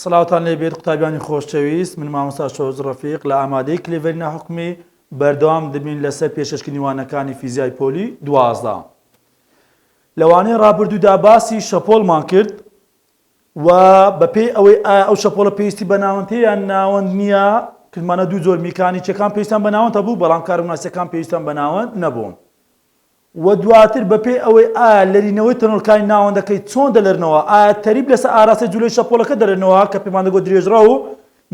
سڵاوتان لێبێت قوتابیانی خۆشەویست من مامۆستا شۆز ڕەفیق لە ئامادەی کلێڤەری ناحکومی بەردەوام دەبین لەسەر پێشکەشکردنی وانەکانی فیزیای پۆلی 12 لە وانەی ڕابردوودا باسی شەپۆلمان کرد و بەپێی ئەوەی ئایا ئەو شەپۆلە پێویستی بە ناوەند هەیە یان ناوەند نییە کردمانە دوو جۆر میکانیکیەکان پێویستیان بە ناوەند هەبوو بەڵام کارۆناسیەکان پێویستیان بە ناوەند نەبوو. وە دواتر بەپێی ئەوەی ئایا لەرینەوەی تەنۆلکانی ناوەندەکەی چۆن دەلەرنەوە، ئایا تەریب لەسەر ئاراستەی جولەی شەپۆلەکە دەلەرنەوە کە پێمان دەگوت درێژڕەو،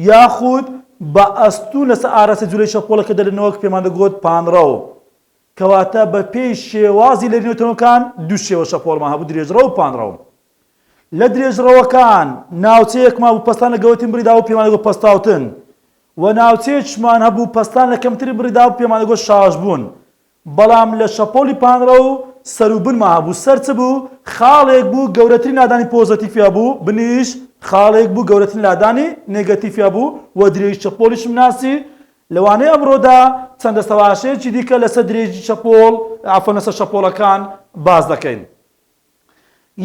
یاخود بە ئەستوون لەسەر ئاراستەی جولەی شەپۆلەکە دەلەرنەوە کە پێمان دەگوت پانڕەو. کەواتە بەپێی شێوازی لەرینەوەی تەنۆلکان دوو شێوە شەپۆلمان هەبوو درێژڕەو و پانڕەو. لە درێژڕەوەکان ناوچەیەکمان بوو پەستان لە گەورەترین بڕی دابوو پێمان دەگوت پەستاوتن و ناوچەیەکیشمان هەبوو پەستان لە کەمترین بڕی دابوو پێمان دەگوت شاشبوون. بەڵام لە شەپۆلی پانڕەو سەر و بنمان هەبوو، سەر چ بوو؟ خاڵێک بوو گەورەترین لادانی پۆزەتیفی هەبوو، بنیش خاڵێک بوو گەورەترین لادانی نێگەتیفی هەبوو و درێژی شەپۆلیشم ناسی. لە وانەی ئەمڕۆدا چەند دەستەواژەیەکی دیکە لەسەر درێژی شەپۆل، عەفوەن لەسەر شەپۆڵەکان باس دەکەین.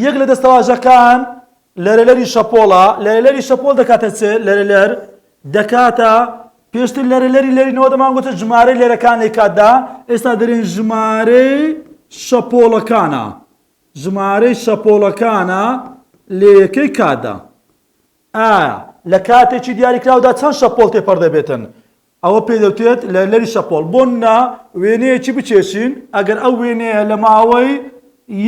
یەک لە دەستەواژەکان لەرەلەری شەپۆڵە، لەرەلەری شەپۆل دەکاتە چ؟ لەرەلەر دەکاتە پێشتر لەرەلەری لەرینەوە دەمانگوتە ژمارەی لەرەکان لەی کاتدا، ئێستا دەرێن ژمارەی شەپۆڵەکانە، ژمارەی شەپۆڵەکانە لە یەکەی کاتدا. ئایا لە کاتێکی دیاریکراودا چەند شەپۆڵ تێپەڕ دەبێتن؟ ئەوە پێی دەوترێت لەرلەری شەپۆڵ. بۆ نمونە وێنەیەکی بکێشین، ئەگەر ئەو وێنەیە لە ماوەی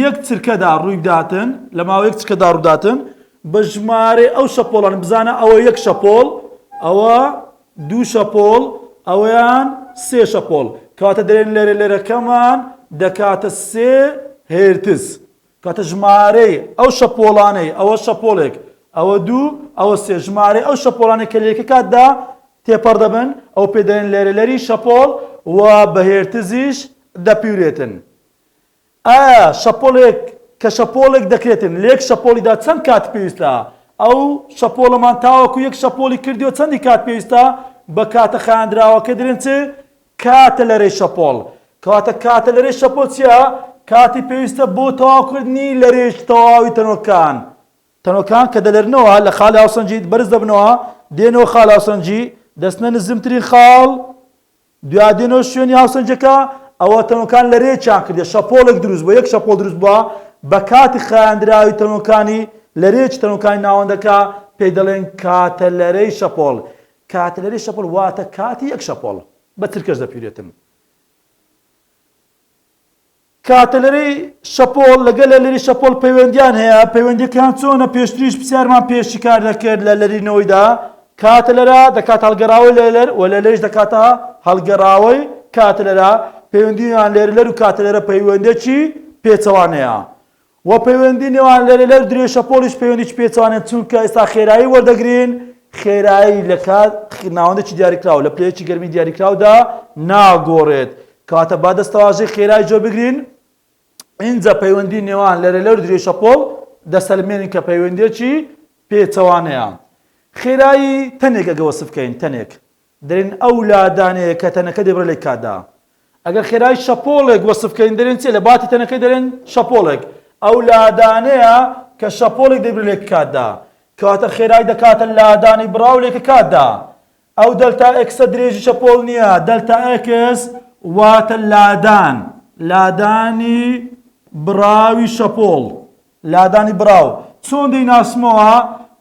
یەک چرکەدا ڕوویبداتن، لە ماوەی یەک چرکەدا ڕووداتن، بە ژمارەی ئەو شەپۆڵانە بزانە ئەوە یەک شەپۆڵ، ئەوە دوو شەپۆڵ، ئەوەیان سێ شەپۆڵ. کەواتە دەرێن لەرەلەرەکەمان دەکاتە سێ هێرتز. کەواتە ژمارەی ئەو شەپۆڵانەی، ئەوە شەپۆڵێک، ئەوە دوو، ئەوە سێ، ژمارەی ئەو شەپۆڵانەی کە لە یەکە کاتدا تێپەڕ دەبن، ئەو پێ دەڵێن لەرەلەری شەپۆڵ و بە هێرتزیش دەپیورێتن. ئایا شەپۆڵێک کە شەپۆڵێک دەکرێتن لە یەک شەپۆڵیدا چەند کات پێویستە؟ ئەو شەپۆڵەمان تاوەکو یەک شەپۆڵی کردیوە چەندی کات پێویستە؟ بە کاتە خایاندراوەکەی دەلێن چ؟ کاتە لەرەی شەپۆڵ. کەواتە کاتە لەرەی شەپۆل چییە؟ کاتی پێویستە بۆ تەواوکردنی لەرێژ تەواوی تەنۆکان. تەنۆکان کە دەلەرنەوە لە خاڵی هاوسەنگی بەرز دەبنەوە، دێنەوە خاڵ هاوسەنگی، دەچنە نزمترین خاڵ، دویا دێنەوە شوێنی هاوسەنگیەکە، ئەوە تەنۆکان لەرێکیان کردیە، شەپۆڵێک دروست بووە، یەک شەپۆڵ دروست بووە، بە کاتی خایاندراوی تەنۆکانی لەرێکی تەنۆکانی ناوەندەکە پێی دەڵێن کاتە لەرەی شەپۆڵ. کاتە لەرەی شەپۆڵ واتە کاتی یەک شەپۆڵ بە چرکەش دەپیرێتن. کاتە لەرەی شەپۆڵ لەگەل لەرەی شەپۆڵ پەیوەندیان هەیە، پەیوەندیەکەیان چۆنە؟ پێشتریش پرسیارمان پێ شیکار دەکرد لە لەرینەوەیدا، کاتە لەرە دەکاتە هەڵگەڕاوەی لەرەلەر و لەرەلەریش دەکاتە هەڵگەڕاوەی کاتە لەرە، پەیوەندییان لەرەلەر و کاتە لەرە پەیوەندیەکی پێچەوانەیە. وە پەیوەندی نێوان لەرەلەر و درێژ شەپۆڵیش پەیوەندیی پێچەوانەن چونکە ئێستا خێرایی وەردەگرین خێرایی لە کات ناوەندێکی دیاریکراو لە پلەیەکی گەرمی دیاریکراودا ناگۆڕێت کەواتە با دەستەواژەی خێرای جۆ بگرین ئینجا پەیوەندی نێوان لەرەلەر و درێژ شەپۆڵ دەسەلمێنین کە پەیوەندیەکی پێچەوانەیە خێرایی تەنێک ئەگە وەسف بکەین تەنێک دەرێن ئەو لادانەیە کە تەنەکە دەبڕێت لە کاتدا. ئەگەر خێرای شەپۆڵێک وەسف کەین دەرێن چیە؟ لە باتی تەنەکەی دەرێن شەپۆڵێک. ئەو لادانەیە کە شەپۆڵێک دەبرێت لە کاتدا. کەواتە خێرای دەکاتە لادانی بڕاو لە کاتدا. ئەو دەلتا ئێکسە درێژی شەپۆڵ نییە. دەلتا ئێکس واتە لادان. لادانی بڕاوی شەپۆڵ. لادانی بڕاو چۆن دەیناسمەوە؟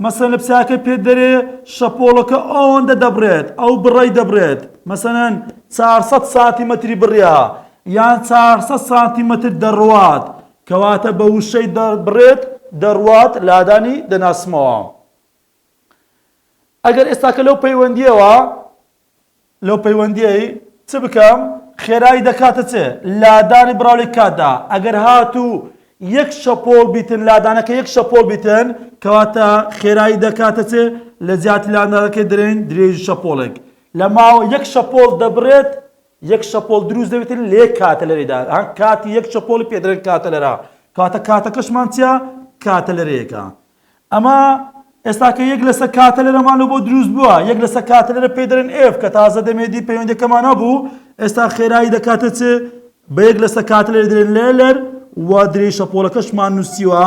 مەسەلەن لە پرسیارەکە پێت دەرێ شەپۆڵەکە ئەوەندە دەبڕێت، ئەو بڕەی دەبڕێت، مەسەلەن 400 سانتیمەتری بڕیا یان 400 سانتیمەتر دەڕوات، کەواتە بە وشەی دەبڕێت، دەڕوات لادانی دەناسمەوە. ئەگەر ئێستاکە لەو پەیوەندییەوە لەو پەیوەندیەی چ بکەم خێرایی دەکاتە چ لادانی بڕاو لە کاتدا ئەگەر هاتوو یەک شەپۆڵ بیتن لادانەکە یەک شەپۆڵ بیتن کەواتە خێرایی دەکاتە چ لە جیاتی لادانەکەی درێن درێژی شەپۆڵێک لە ماوە یەک شەپۆڵ دەبرێت یەک شەپۆڵ دروست دەبێتن لە یەک کاتە لەرێدا کاتی یەک شەپۆڵی پێدرێن کاتە لەرا کاتە کاتەکەشمان چیە کاتە لەرەیەکە ئەمە ئێستاکە یەک لەسەر کاتەلەرەمان لۆ بۆ دروست بووە یەک لەسەر کاتەلەرە پێی دەرێن F کە تازە دەمێدی پەیوەندەکەمان هەبوو ئێستا خێرایی دەکاتە چ بە یەک لەسەر کاتەلەر دەرێن لێلەر و درێی شەپۆڵەکەشمان نووسیوە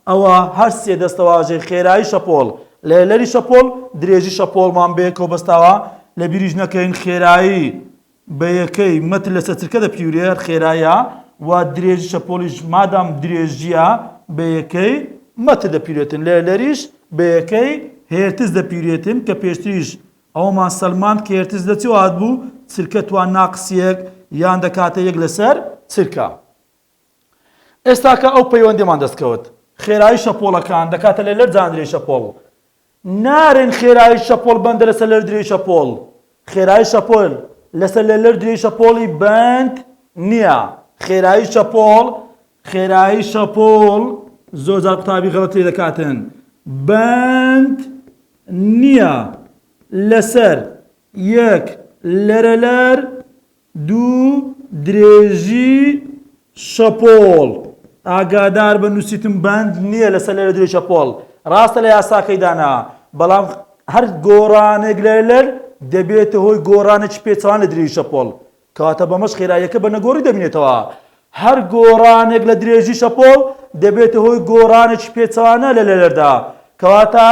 ئەوە هەر سێ دەستەواژەی خێرایی شەپۆڵ. لەرەلەری شەپۆڵ درێژی شەپۆڵمان بەیەکەوە بەستاوە لە بیریش نەکەین خێرایی بە یەکەی مەتر لەسەر چرکە دەپیورێ هەر خێرایە و درێژی شەپۆڵیش مادام درێژیە بە یەکەی مەتر دەپیورێتن لەرەلەریش بە یەکەی هێرتز دەپیورێتن کە پێشتریش ئەوەمان سەلماند کە هێرتز لە چی هات بوو چرکە توان ناقس یەک یان دەکاتە یەک لەسەر چرکە. ئێستاکە ئەو پەیوەندیمان دەستکەوت خێرایی شەپۆڵەکان دەکاتە لە لەر جاندرێی شەپۆڵ نارێن خێرایی شەپۆڵ بەندە لەسەر لەر درێی شەپۆڵ خێرایی شەپۆل لەسەر لە لەر درێی شەپۆڵی بەند نییە خێرایی شەپۆڵ خێرایی شەپۆڵ زۆر جار قوتابی غەڵەت لێ دەکاتن بەند نییە لەسەر یەک لەرەلەر دوو درێژی شەپۆڵ ئاگادار بە نووسیتم بەند نییە لەسەر لەرە درێژی شەپۆڵ ڕاستە لە یاساکەی دانا بەڵام هەر گۆڕانێک لە لەر دەبێتە هۆی گۆڕانێکی پێچەوان لە درێژی شەپۆڵ کەواتە بەمەش خێراییەکە بە نەگۆڕی دەمینێتەوە هەر گۆڕانێک لە درێژی شەپۆڵ دەبێتە هۆی گۆڕانێکی پێچەوانە لە لەردا کەواتە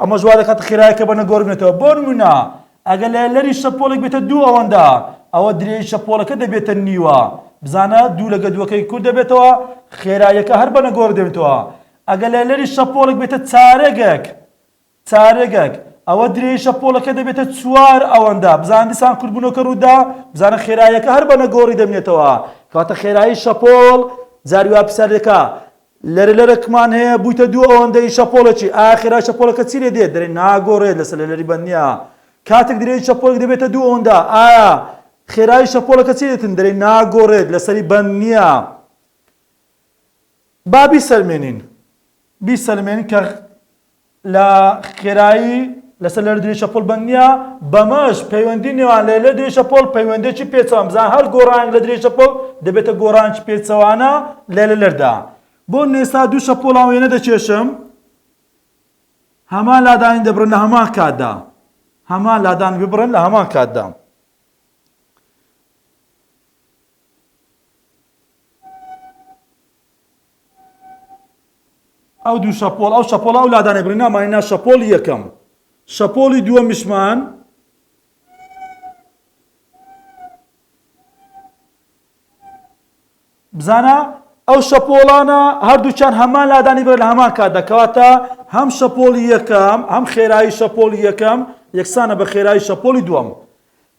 ئەمەش وا دەکات خێرایەکە بە نەگۆڕ بمێنێتەوە بۆ نمونە ئەگەر لە لەری شەپۆڵێک بێتە دوو ئەوەندە ئەوە درێژی شەپۆڵەکە دەبێتە نیوە بزانە دوو لەگە دووەکەی کورت دەبێتەوە خێراییەکە هەر بە نەگۆڕ دەبێتەوە ئەگەر لە لەری شەپۆڵێک بێتە چارەگەک چارەگەک ئەوە درێژی شەپۆڵەکە دەبێتە چوار ئەوەندە بزانە دیسان کورتبوونەوەکە ڕوودا بزانە خێراییەکە هەر بە نەگۆڕی دەمێنێتەوە کەواتە خێرایی شەپۆڵ جاری وا پرسیار دەکا لەرە لەرەکمان هەیە بوویتە دوو ئەوەندەی شەپۆڵێکی ئایا خێرای شەپۆڵەکە چی لێ دێت دەرێ ناگۆڕێت لەسەر لەرەری بەند نییە کاتێک درێژی شەپۆلێک دەبێتە دوو ئەوەندە ئایا خێرایی شەپۆڵەکە چی دێتن دەرێ ناگۆڕێت لەسەری بەند نییە با بیسەلمێنین بیسەلمێنین کە لە خێرایی لەسەر لەر درێژی شەپۆل بەند نییە، بەمەش پەیوەندی نێوان لە لەر درێژی شەپۆل پەیوەندیەکی پێچەوان بزان هەر گۆڕانێک لە درێژی شەپۆل دەبێتە گۆڕانێکی پێچەوانە لە لە لەردا بۆ نێستا دوو شەپۆڵان وێنە دەکێشم هەمان لادانی دەبڕن لە هەمان کاتدا هەمان لادان ببڕن لە هەمان کاتدا. ئەو دوو شەپۆڵ ئەو شەپۆڵ ئەو لادانەی بڕی نامانی نا شەپۆڵی یەکەم شەپۆڵی دووەمیشمان بزانە ئەو شەپۆڵانە هەردووچان هەمان لادانی بڕ لە هەمان کاتدا کەواتە هەم شەپۆڵی یەکەم هەم خێرایی شەپۆڵی یەکەم یەکسانە بە خێرایی شەپۆڵی دووەم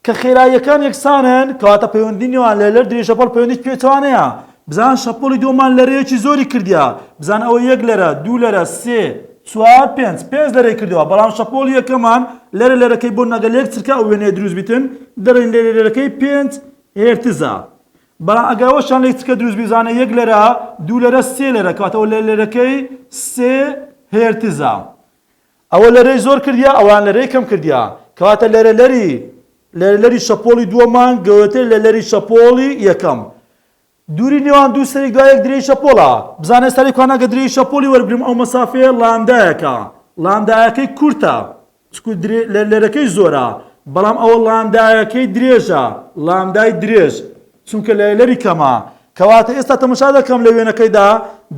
کە خێراییەکان یەکسانن، کەواتە پەیوەندی نێوان لەرەلەر درێژی شەپۆڵ پەیوەندیی پێچەوانەیە. بزان شەپۆڵی دووەمان لەرەیەکی زۆری کردیە. بزان ئەوە یەک لەرە، دوو لەرە، سێ، چوار، پێنج. پێنج لەرەی کردووە. بەڵام شەپۆڵی یەکەمان لەرە لەرەکەی بۆ نەگەل یەک چرکە ئەو وێنەیە دروست بیتن، دەڵێین لەرە لەرەکەی پێنج هێرتزە. بەڵام ئەگەر ئەوەشیان لە یەک چرکە دروست بی بزانە یەک لەرە، دوو لەرە، سێ لەرە. کەواتە ئەوە لەرە لەرەکەی سێ هێرتزە. ئەوە لەرەی زۆر کردیە ئەوان لەرەی کەم کردیە کەواتە لەرە لەری لەرە لەری شەپۆڵی دووەمان گەورەتر لە لەری شەپۆڵی یەکەم دووری نێوان دوو سەری دوای یەک درێی شەپۆڵە بزانە سەری کوانە گە درێی شەپۆڵی وەربگرم ئەو مەسافەیە ڵامدایەکە ڵامدایەکەی کورتە چکو لە لەرەکەی زۆرە بەڵام ئەوە ڵامدایەکەی درێژە ڵامدای درێژ چونکە لە لەری کەمە کەواتە ئێستا تەمەشا دەکەم لە وێنەکەیدا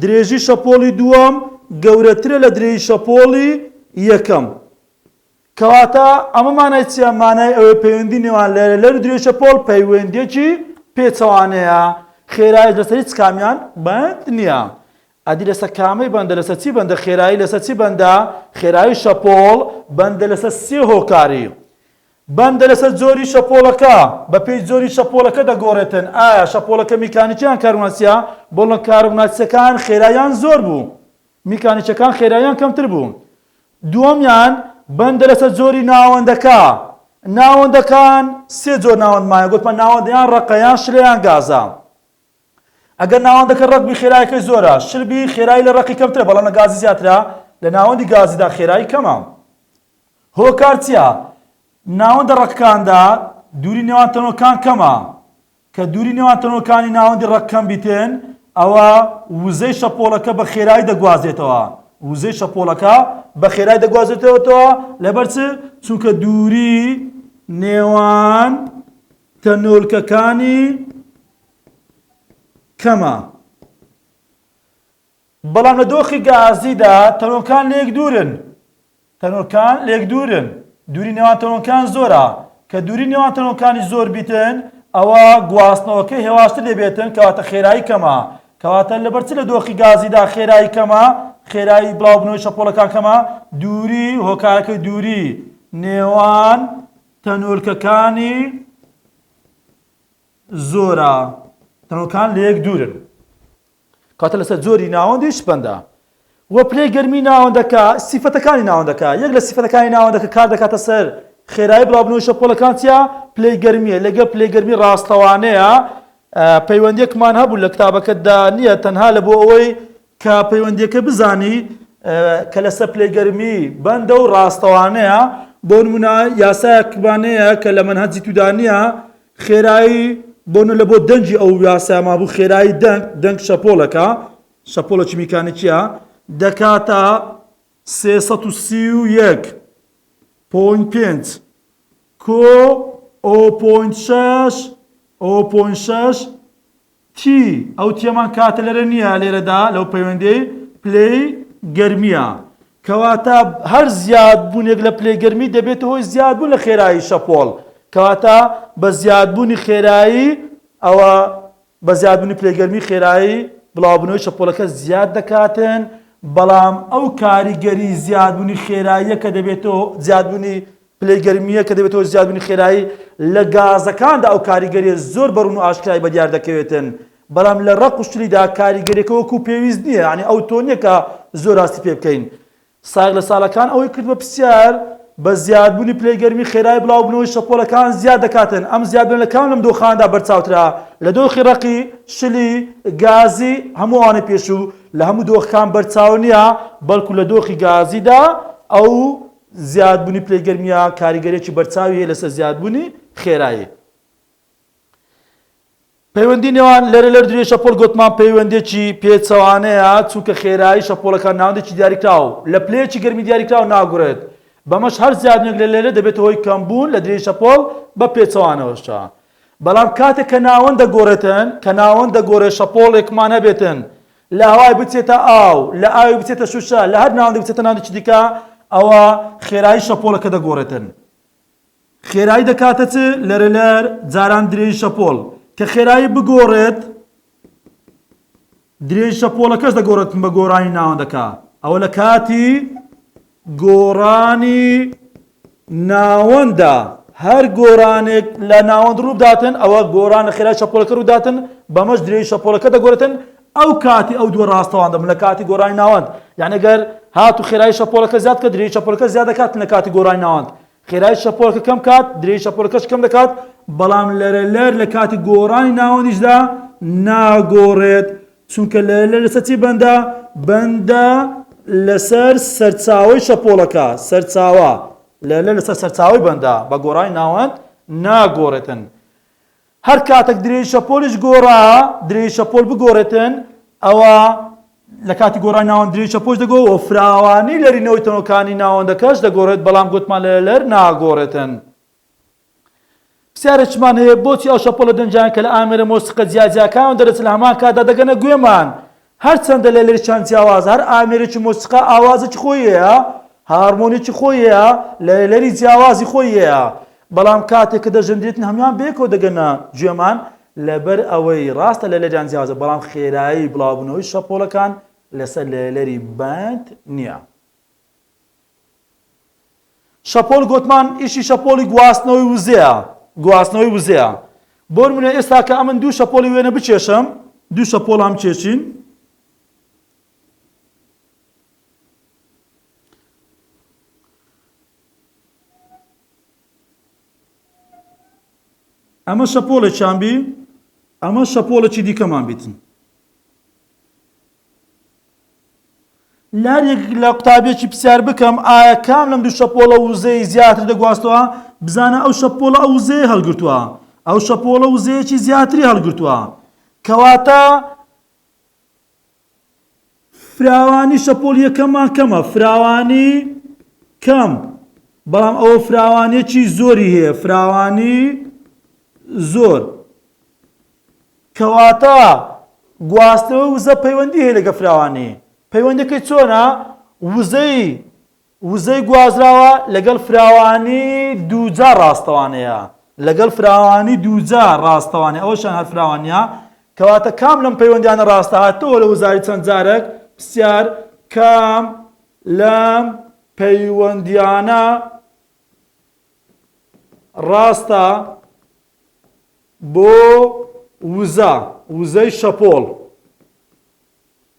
درێژی شەپۆڵی دووەم گەورەترە لە درێژی شەپۆڵی یەکەم. کەواتە ئەمە مانای چییە؟ مانای ئەوەیە پەیوەندی نێوان لەرەلەر و درێژی شەپۆڵ پەیوەندییەکی پێچەوانەیە، خێراییش لەسەر هیچ کامیان بەند نییە. ئەدی لەسەر کامەی بەندە؟ لەسەر چی بەندە؟ خێرایی لەسەر چی بەندە؟ خێرایی شەپۆڵ بەندە لەسەر سێ هۆکاری. بەندە لەسەر جۆری شەپۆڵەکە، بەپێی جۆری شەپۆڵەکە دەگۆڕێتن، ئایا شەپۆڵەکە میکانیکی یان کارۆمگناتیسیە، بۆڵە کارۆمگناتیسەکان خێراییان زۆر بوو، میکانیکیەکان خێراییان کەمتر بوو. دووەمیان، بەندە لەسەر جۆری ناوەندەکە، ناوەندەکان سێ جۆر ناوەندمان هەیە، گوتمان ناوەند یان ڕەقە یان شلە یان گازە. ئەگەر ناوەندەکە ڕەق بی خێرایەکەی زۆرە، شل بی خێرایی لە ڕەقی کەمترە بەڵام لە گازی زیاترە، لە ناوەندی گازیدا خێرایی کەمە. هۆکار چیە؟ ناوەندە ڕەقەکاندا دووری نێوان تەنۆکان کەمە، کە دووری نێوان تەنۆکانی ناوەندی ڕەق کەم بیتن ئەوە وزەی شەپۆڵەکە بە خێرایی دەگوازێتەوە، وزەی شەپۆڵەکە بە خێرای دەگوازێتەوەتەوە لەبەر چ؟ چونکە دووری نێوان تەنۆلکەکانی کەمە. بەڵام لە دۆخی گازیدا تەنۆکان لەیەک دوورن. تەنۆلکان لێک دوورن، دووری نێوان تەنۆلکان زۆرە، کە دووری نێوان تەنۆلکانی زۆر بیتن ئەوە گواستنەوەکەی هێواشتر دەبێتن کەواتە خێرایی کەمە، کەواتە لەبەر چ لە دۆخی گازیدا خێرایی کەمە، خێرایی بڵاوبوونەوەی شەپۆڵەکان کەمە، دووری هۆکارەکەی دووری نێوان تەنۆلکەکانی زۆرە، تەنۆلکان لەیەک دوورن. کەواتە لەسەر جۆری ناوەندیش بەندە و پلەی گەرمی ناوەندەکە سیفەتەکانی ناوەندەکە یەک لە سیفەتەکانی ناوەندەکە کار دەکاتە سەر خێرایی بڵاوبوونەوەی شەپۆلەکان چیە پلەی گەرمیە لەگەڵ پلەی گەرمی ڕاستەوانەیە پەیوەندیەکمان هەبوو لە کتابەکەتدا نییە تەنها لە بۆ ئەوەی کە پەیوەندیەکە بزانی کە لەسەر پلەی گەرمی بەندە و ڕاستەوانەیە بۆ نمونە یاسایەکمان هەیە کە لە مەنهەجی تودا نییە خێرایی بۆ نە لە بۆ دەنگی ئەو یاسایە مابوو خێرایی دەنگ دەنگ شەپۆڵێکە شەپۆڵێکی میکانیکیە دەکاتە 331 point پێنج کۆ o point شەش o point شەش T ئەو T یەمان کاتە لێرە نییە لێرەدا لەو پەیوەندی پلەی گەرمیە کەواتە هەر زیادبوونێک لە پلەی گەرمی دەبێتە هۆی زیادبوون لە خێرایی شەپۆڵ کەواتە بە زیادبوونی خێرایی ئەوە بە زیادبوونی پلەی گەرمی خێرایی بڵاوبوونەوەی شەپۆلەکە زیاد دەکاتن بەڵام ئەو کاریگەری زیادبوونی خێراییە کە دەبێتەوە زیادبوونی پلەی گەرمییە کە دەبێتە هۆی زیادبوونی خێرایی لە گازەکاندا ئەو کاریگەرییە زۆر بە ڕوون و ئاشکرایی بەدیار دەکەوێتن بەڵام لە ڕەق و شلیدا کاریگەریەکە وەکو پێویست نییە یانی ئەو تۆ نییە کە زۆر هەستی پێ بکەین سایەق لە ساڵەکان ئەوەی کرد بە پرسیار بە زیادبوونی پلەی گەرمی خێرای بڵاوبوونەوەی شەپۆلەکان زیاد دەکاتن ئەم زیادبوونە لە کام لەم دۆخاندا بەرچاوترە لە دۆخی ڕەقی شلی گازی هەموو ئەوانەی پێشوو لە هەموو دۆخەکان بەرچاو نییە بەڵکو لە دۆخی گازیدا ئەو زیادبوونی پلەی گەرمییە کاریگەرییەکی بەرچاوی هەیە لەسەر زیادبوونی خێرایی. پەیوەندی نێوان لەرە لەر درێژی شەپۆل گۆتمان پەیوەندێکی پێچەوانەیە چونکە خێرایی شەپۆلەکان ناوەندێکی دیاریکراو لە پلەیەکی گەرمی دیاریکراو ناگوڕێت بەمەش هەر زیادبوونێک لە لەرە دەبێتە هۆی کەمبوون لە درێژی شەپۆل بە پێچەوانەوەشە بەڵام کاتێک کە ناوەند دەگۆڕێتن کە ناوەند دەگۆڕێت شەپۆڵێکمان هەبێتن لە هەوای بچێتە ئاو، لە ئاوی بچێتە شوشە، لە هەر ناوەندێک بچێتە ناوەندێکی دیکە، ئەوە خێرایی شەپۆڵەکە دەگۆڕێتن. خێرایی دەکاتە چ؟ لەرەلەر جاران درێژی شەپۆڵ. کە خێرایی بگۆڕێت، درێژی شەپۆڵەکەش دەگۆڕێتن بە گۆڕانی ناوەندەکە. ئەوە لە کاتی گۆڕانی ناوەندە هەر گۆڕانێک لە ناوەند ڕووبداتن ئەوە گۆڕان لە خێرای شەپۆلەکە ڕووداتن بەمەش درێژی شەپۆلەکە دەگۆرێتن ئەو کاتی ئەو دووە ڕاستەوان دەبن لە کاتی گۆڕانی ناوەند یعنی گەر هات و خێرای شەپۆلەکە زیاد کە درێژی شەپۆلەکە زیاد دەکات لە کاتی گۆڕانی ناوەند خێرای شەپۆلەکە کەم کات درێژی شەپۆلەکەش کەم دەکات بەڵام لەرەلەر لە کاتی گۆڕانی ناوەندیشدا ناگۆڕێت چونکە لەرەلەر لەسەر چی بەندە؟ بەندە لەسەر سەرچاوەی شەپۆڵەکە، سەرچاوە، لەرەلەر لەسەر سەرچاوەی بەندە، بە گۆڕانی ناوەند ناگۆڕێتن. هەر کاتێک درێژی شەپۆلیش گۆڕا، درێژی شەپۆل بگۆڕێتن، ئەوە لە کاتی گۆڕانی ناوەند درێژی شەپۆش دەگۆ و فراوانی لەرینەوەی تەنۆکانی ناوەندەکەش دەگۆڕێت، بەڵام گوتمان لەرەلەر ناگۆڕێتن. پرسیارێکمان هەیە، بۆچی ئەو شەپۆلە دەنگیانە کە لە ئامێرە مۆسیقە جیاجیاکانەوە دەردەچن لە هەمان کاتدا دەگەنە گوێمان؟ هەرچەندە لێلەریشیان جیاوازە، هەر ئامێرێکی مۆسیقا ئاوازێکی خۆی هەیە، هارمۆنیکی خۆی هەیە، لێلەری جیاوازی خۆی هەیە، بەڵام کاتێک کە دەژەندرێتن هەموویان بەیەکەوە دەگەنە گوێمان، لەبەر ئەوەی ڕاستە لێلەریان جیاوازە، بەڵام خێرایی بڵاوبوونەوەی شەپۆلەکان لەسەر لێلەری بەند نییە. شەپۆل گۆتمان ئیشی شەپۆلی گواستنەوەی وزەیە گواستنەوەی وزەیە بۆ نمونە ئێستا کە ئەمن دوو شەپۆلی وێنە بکێشم دوو شەپۆڵ هەم کێشین ئەمە شەپۆڵێکیان بی ئەمە شەپۆڵێکی دیکەمان بیتن لە هەر یەک لە قوتابیەکی پرسیار بکەم ئایا کام لەم دوو شەپۆڵە وزەی زیاتر دەگواستەوە بزانە ئەو شەپۆڵە ئەو وزەیە هەڵگرتووە ئەو شەپۆڵە وزەیەکی زیاتری هەڵگرتووە کەواتە فراوانی شەپۆل یەکەممان کەمە فراوانی کەم بەڵام ئەوە فراوانیەکی زۆری هەیە فراوانی زۆر کەواتە گواستنەوەی وزە پەیوەندی هەیە لەگە فراوانی. پەیوەندیەکەی چۆنە؟ وزەی وزەی گوازراوە لەگەڵ فراوانی دووجا ڕاستەوانەیە لەگەڵ فراوانی دووجا ڕاستەوانەیە ئەوەشیان هەر فراوانیە کەواتە کام لەم پەیوەندیانە ڕاستە هاتەوە لە وزاری چەند جارێک پرسیار کام لەم پەیوەندیانە ڕاستە بۆ وزە وزەی شەپۆڵ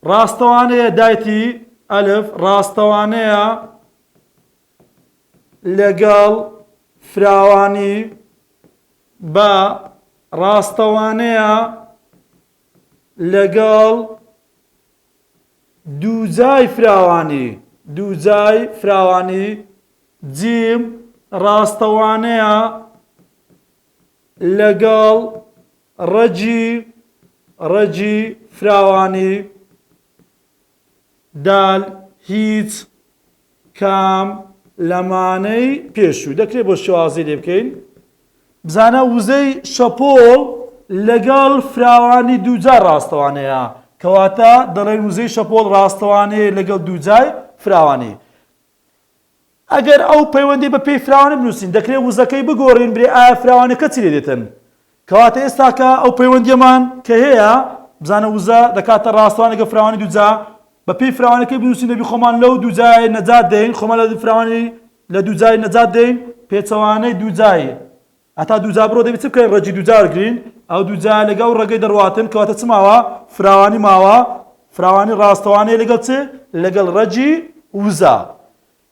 ڕاستەوانەیە دایتی ئەلف ڕاستەوانەیە لەگەڵ فراوانی بە ڕاستەوانەیە لەگەڵ دووجای فراوانی دووجای فراوانی جیم ڕاستەوانەیە لەگەڵ ڕەگی ڕەگی فراوانی دال هیچ کام لەمانەی پێشوو دەکرێت بۆ شێوازی لێ بکەین بزانە وزەی شەپۆڵ لەگەڵ فراوانی دووجار ڕاستەوانەیە کەواتە دەڵێن وزەی شەپۆڵ ڕاستەوانەیە لەگەڵ دووجای فراوانی ئەگەر ئەو پەیوەندی بە پێی فراوانی بنووسین دەکرێت وزەکەی بگۆڕین برێ ئایا فراوانەکە چی لێ دێتن کەواتە ئێستاکە ئەو پەیوەندیەمان کە هەیە بزانە وزە دەکاتە ڕاستەوان لەگەڵ فراوانی دووجا بە پێی فراوانەکەی بنووسین دەبی خۆمان لەو دووجای نەجات دەین خۆمان لە فراوانی لە دووجای نەجات دەین پێچەوانەی دووجای هەتا دووجا بڕۆ دەبی چ بکەین ڕەگی دووجا وەرگرین ئەو دووجا لەگەڵ ڕەگەی دەڕواتن کەواتە چ ماوە فراوانی ماوە فراوانی ڕاستەوانەیە لەگەڵ چ لەگەڵ ڕەگی وزە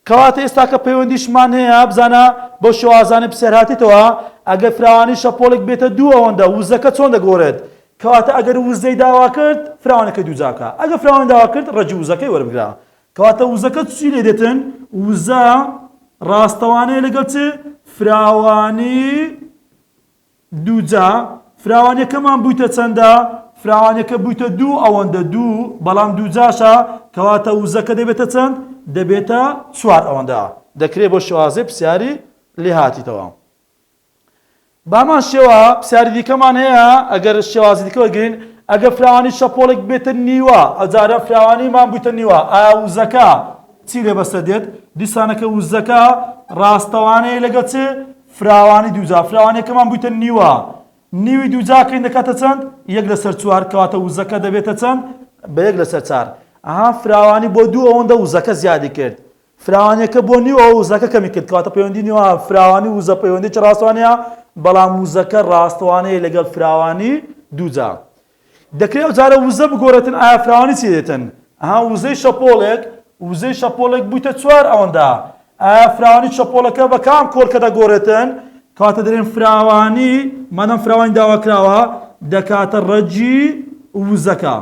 کەواتە ئێستاکە پەیوەندیشمان هەیە بزانە بەو شێوازانە پرسیار هاتیتەوە ئەگەر فراوانی شەپۆڵێک بێتە دوو ئەوەندە وزەکە چۆن دەگۆڕێت کەواتە ئەگەر وزەی داوا کرد فراوانەکەی دووجاکە ئەگەر فراوانی داوا کرد ڕەگی وزەکەی وەربگرە کەواتە وزەکە چی لێ دێتن؟ وزە ڕاستەوانەیە لەگەڵ چ؟ فراوانی دووجا فراوانیەکەمان بوویتە چەندە؟ فراوانیەکە بوویتە دوو ئەوەندە دوو بەڵام دووجاشە کەواتە وزەکە دەبێتە چەند؟ دەبێتە چوار ئەوەندە دەکرێت بۆ شێوازێ پرسیاری لێ هاتیتەوە. بەهەمان شێوە پرسیاری دیکەمان هەیە ئەگەر شێوازی دیکە وەرگرین ئەگەر فراوانی شەپۆڵێک بێتە نیوە ئەجارە فراوانیمان بوویتە نیوە ئایا وزەکە چی لێ بەسەر دێت دیسانەکە وزەکە ڕاستەوانەیە لەگەڵ چ فراوانی دووجا فراوانیەکەمان بوویتە نیوە نیوی دووجاکەین دەکاتە چەند یەک لەسەر چوار کەواتە وزەکە دەبێتە چەند بە یەک لەسەر چار ئەها فراوانی بۆ دوو ئەوەندە وزەکە زیادی کرد فراوانیەکە بۆ نیو ئەوە وزەکە کەمی کرد کەواتە پەیوەندی نێوان فراوانی و وزە پەیوەندیی ڕاستەوانەیە بەڵام وزەکە ڕاستەوانەیە لەگەڵ فراوانی دووجا دەکرێت ئەو جارە وزە بگۆڕێتن ئایا فراوانی چی دێتن ئەها وزەی شەپۆڵێک وزەی شەپۆڵێک بوویتە چوار ئەوەندە ئایا فراوانی شەپۆڵەکە بە کام کۆڵکە دەگۆڕێتن کەواتە دەرێن فراوانی مادام فراوانی داواکراوە دەکاتە ڕەگی وزەکە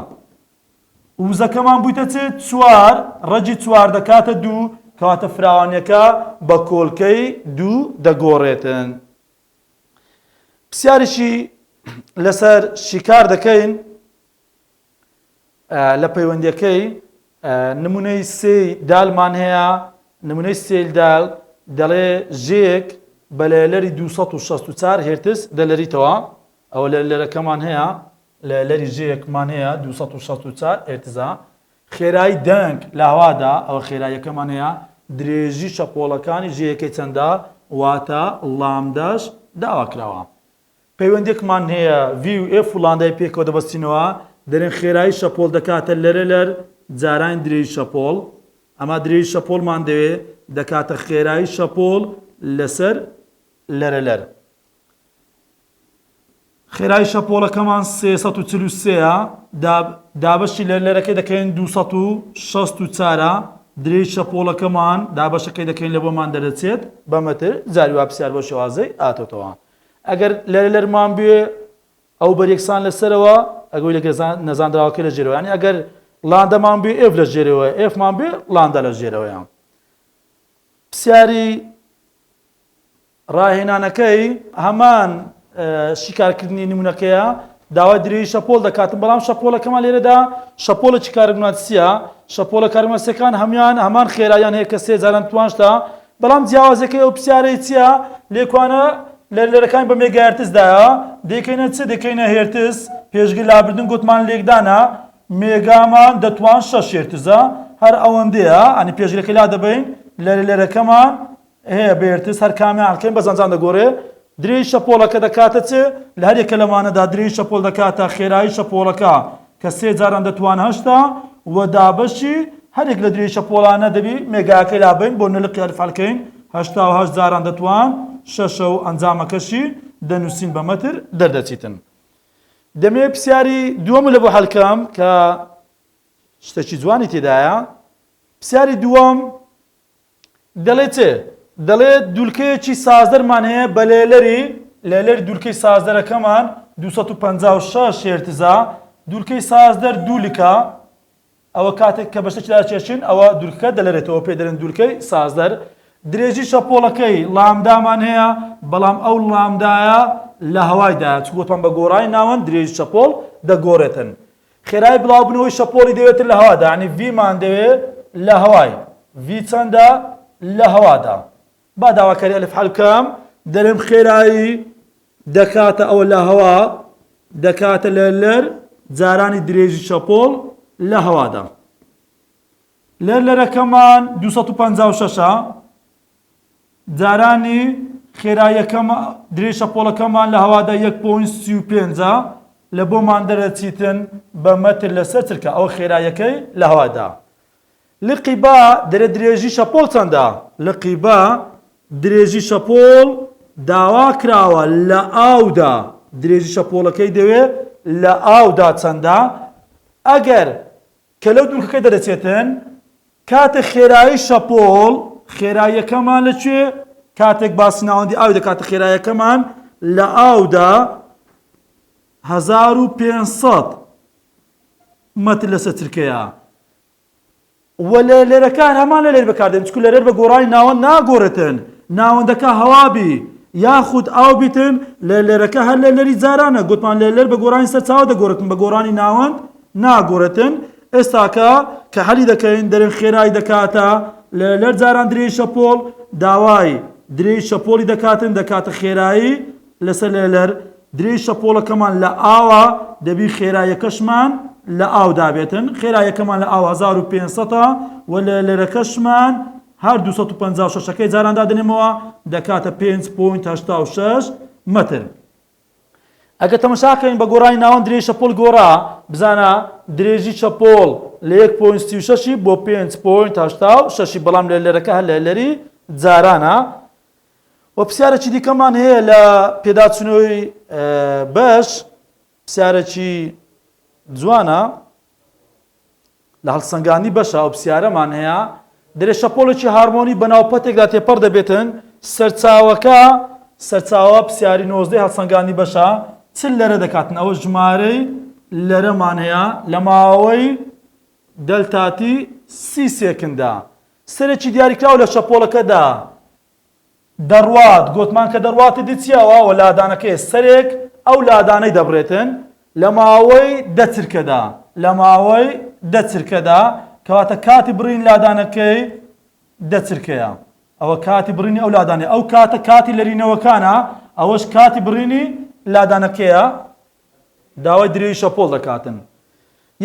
وزەکەمان بوویتە چ؟ چوار، ڕەگی چوار دەکاتە دوو، کەواتە فراوانیەکە بە کۆلکەی دوو دەگۆڕێتن. پرسیارێکی لەسەر شیکار دەکەین لە پەیوەندیەکەی نمونەی سێی دالمان هەیە نمونەی سێی دال دەڵێ ژێک بە لەلەری 264 هێرتز دەلەریتەوە ئەوە لەلەرەکەمان هەیە لە لەری ژێیەکمان هەیە 264 هێرتزە، خێرایی دەنگ لە هەوادا ئەوە خێراییەکەمان هەیە، درێژی شەپۆڵەکانی ژێیەکەی چەندە واتە ڵامداش داواکراوە. پەیوەندیەکمان هەیە ڤی و ئێف و ڵاندای پێکەوە دەبەستینەوە دەرێن خێرایی شەپۆڵ دەکاتە لەرە لەر جارانی درێژی شەپۆڵ ئەما درێژی شەپۆڵمان دەوێ دەکاتە خێرایی شەپۆڵ لەسەر لەرە لەر. خێرایی شەپۆڵەکەمان 343 ە، دابەشی لەرلەرەکەی دەکەین 264 ە، درێژی شەپۆڵەکەمان دابەشەکەی دەکەین لە بۆمان دەرەچێت بە مەتر، جاری وا پرسیار بەو شێوازەی هاتۆتەوە. ئەگەر لەرلەرمان بوێ ئەو بەریەکسان لەسەرەوە ئەگەر لە نەزاندراوەکەی لە ژێرەوە، یانی ئەگەر ڵاندەمان بوێ ئێف لە ژێرەوەیە، ئێفمان بوێ ڵاندا لە ژێرەوەیە. پرسیاری ڕاهێنانەکەی هەمان شیکارکردنی نمونەکەیە، داوای درێژی شەپۆل دەکاتن، بەڵام شەپۆلەکەمان لێرەدا شەپۆلێکی کارگمناتیسیە، شەپۆلە کارگمناتیسیەکان هەموان هەمان خێراییان هەیە کە سێ جاران توانجتە، بەڵام جیاوازیەکەی ئەو پرسیارەی چییە لێکوانە لەرلەرەکانی بە مێگاهێرتز دایە دەیکەینە چ دەکەینە هێرتز پێشگر لابردن گوتمان لێکدانە مێگامان دەتوان شەش هێرتزە هەر ئەوەندەیە ئەنی پێشگرەکەی لا دەبەین. لەرە لەرەکەمان هەیە بە هێرتز هەر کامیان هەڵکەین بەس ئەنجام دەگۆڕێ. درێژی شەپۆڵەکە دەکاتە چ؟ لە هەر یەکە لەمانەدا درێژی شەپۆل دەکاتە خێرایی شەپۆڵەکە کە سێ جاران دەتوان هەشتە و دابەشی هەر یەک لە درێژی شەپۆڵانە دەبی مێگاکەی لابەین بۆ نلقی ئەلف هەڵکەین 88 جاران دەتوان شەشە و ئەنجامەکەشی دەنووسین بە مەتر دەردەچیتن. دەمەوێت پرسیاری دووەم لە بۆ حەلکەم کە شتێکی جوانی تێدایە. پرسیاری دووەم دەڵێ چ؟ دەڵێ دوولکەیەکی سازدەرمان هەیە بە لێلەری لێلەری دوولکەی سازدەرەکەمان 256 هێرتزە دوولکەی سازدەر دوو لکە ئەوە کاتێک کە بەشتێکی داچێشین ئەوە دوولکەکە دەلەرێتەوە پێ دەرێن دوولکەی سازدەر درێژی شەپۆڵەکەی ڵامدامان هەیە بەڵام ئەو ڵامدایە لە هەوایدایە چونکە وتمان بە گۆڕانی ناوەند درێژی شەپۆڵ دەگۆڕێتن خێرای بڵاوبوونەوەی شەپۆڵی دەوێتن لە هەوادا یانی V مان دەوێ لە هەوای V چەندە لە هەوادا با داواکاری ئەلف حەل بکەم دەرێم خێرایی دەکاتە ئەوە لە هەوا دەکاتە لە لەر جارانی درێژی شەپۆڵ لە هەوادا لەر لەرەکەمان 256 ە جارانی خێراییەکەمە درێژ شەپۆڵەکەمان لە هەوادا یەک point 35 ە لە بۆمان دەرەچیتن بە مەتر لەسەر چرکە ئەوە خێراییەکەی لە هەوادا لقی با دەرێ درێژی شەپۆڵ چەندە؟ لقی با درێژی شەپۆڵ داوا کراوە لە ئاودا درێژی شەپۆڵەکەی دەوێ لە ئاودا چەندە؟ ئەگەر کە لەو دوورکەکە دەرەچێتن کاتێک خێرایی شەپۆڵ خێراییەکەمان لە کوێ کاتێک باسی ناوەندی ئاوی دەکاتە خێرایەکەمان لە ئاودا 1500 مەتر لەسەر چرکەیە و لە لێرەکە هەر هەمان لە لێر بەکاردێن چکو لەرەر بە گۆڕانی ناوەند ناگۆڕێتن ناوەندەکە هەوا بی یاخود ئاو بیتن لە لێرەکە هەر لە لەری جارانە گوتمان لە لەر بە گۆڕانی سەرچاوە دەگۆڕێتن بە گۆڕانی ناوەند ناگۆڕێتن ئێستاکە کە حەلی دەکەین دەرێن خێرای دەکاتە لە لەر جاران درێی شەپۆڵ داوای درێی شەپۆڵی دەکاتن دەکاتە خێرایی لەسەر لێلەر درێی شەپۆڵەکەمان لە ئاوە دەبی خێرایەکەشمان لە ئاودا بێتن خێرایەکەمان لە ئاو 1500 و لە لەرەکەشمان هەر 256 ەکەی جاران دادەنێمەوە دەکاتە 5.86 مەتر ئەگەر تەمەشا کەین بە گۆڕانی ناوەند درێژی شەپۆل گۆڕا بزانە درێژی شەپۆڵ لە 1.36 بۆ 5.86 بەڵام لە لەرەکە هەر لە لەری جارانە و پرسیارێکی دیکەمان هەیە لە پێداچوونەوەی بەش پرسیارێکی جوانە لە هەڵسەنگاندنی بەشە ئەو پرسیارەمان هەیە دەرێ شەپۆڵێکی هارمۆنی بەناو پەتێکدا تێپەڕ دەبێتن سەرچاوەکە سەرچاوە پرسیاری نۆزدەی هەڵسەنگاندنی بەشە چ لەرە دەکاتن ئەوە ژمارەی لەرەمان هەیە لە ماوەی delta t سی سێکندا سەرێکی دیاریکراو لە شەپۆڵەکەدا دەڕوات، گۆتمان کە دەڕواتە دی چییە ئەوە لادانەکەیە سەرێک ئەو لادانەی دەبڕێتن لە ماوەی دە چرکەدا لە ماوەی دە چرکەدا کەواتە کاتی بڕین لادانەکەی دە چرکەیە ئەوە کاتی بڕینی ئەو لادانەیە ئەو کاتە کاتی لەرینەوەکانە ئەوەش کاتی بڕینی لادانەکەیە داوای درێژی شەپۆڵ دەکاتن.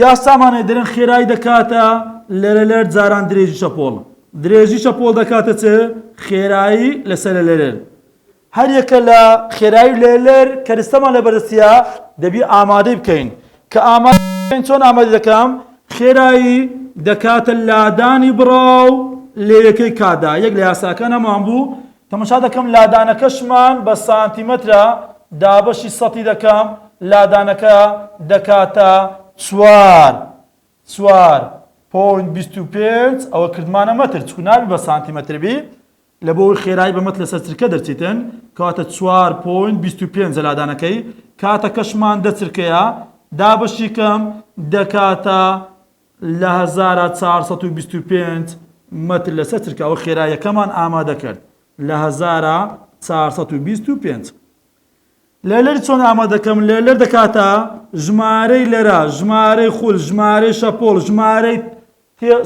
یاسامان هەیە دەرێن خێرایی دەکاتە لەرەلەر جاران درێژی شەپۆڵ. درێژی شەپۆڵ دەکاتە چ؟ خێرایی لەسەر لەرەلەر. هەر یەکە لە خێرایی و لەرەلەر کەرستەمان لەبەردەستیە دەبی ئامادەی بکەین. کە ئامادەی بکەین چۆن ئامادەی دەکەم؟ خێرایی دەکاتە لادانی بڕاو لە یەکەی کاتدا. یەک لە یاساکان هەمان بوو تەماشا دەکەم لادانەکەشمان بە سانتیمەترە دابەشی سەتی دەکەم لادانەکە دەکاتە چوار چوار point 25 ئەوە کردمانە مەتر چکو نابی بە سانتیمەتر بی لە بۆ خێرایی بە مەتر لەسەر چرکە دەرچیتن کەواتە چوار point 25 لادانەکەی کاتەکەشمان دە چرکەیە دابەشی کەم دەکاتە لە 1425 مەتر لەسەر چرکە ئەوە خێراییەکەمان ئامادە کرد لە 1425 لەلەر چۆن ئامادەکەم لەلەر دەکاتە ژمارەی لەرە ژمارەی خول ژمارەی شەپۆڵ ژمارەی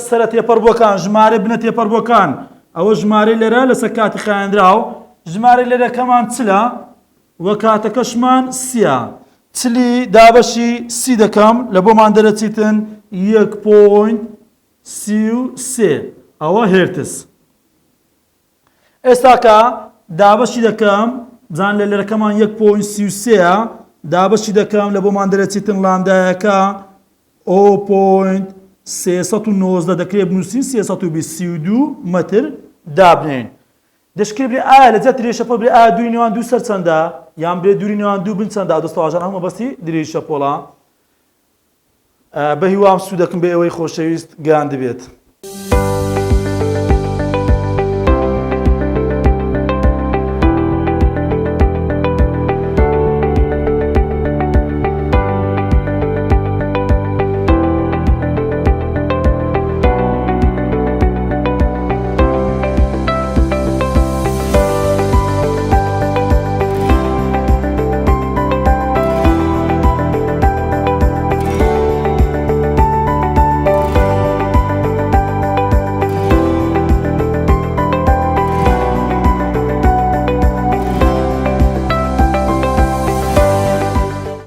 سەرە تێپەڕبووەکان ژمارەی بنە تێپەڕبووەکان ئەوە ژمارەی لەرە لەسەر کاتی خایەنراو ژمارەی لەرەکەمان چلە و کاتەکەشمان سیە چلی دابەشی سی دەکەم لە بۆمان دەرەچیتن یەک point 33 ئەوە هێرتز. ئێستاکە دابەشی دەکەم بزان لە لێرەکەمان یەک point 33 دابەشی دەکەم لە بۆمان دەرەچێتن لاندایەکە o point 319 دەکرێت بنووسین 322 مەتر دابنێین. دەشکرێ برێ ئایا لە جیاتی درێژی شەپۆل برێ ئایا دووری نێوان دوو سەر چەندە یان برێ دووری نێوان دوو بن چەندە ئەو دەستەواژانە هەموو مەبەستی درێژی شەپۆڵە. بەهیوام سوودەکم بە ئێوەی خۆشەویست گەیاندبێت.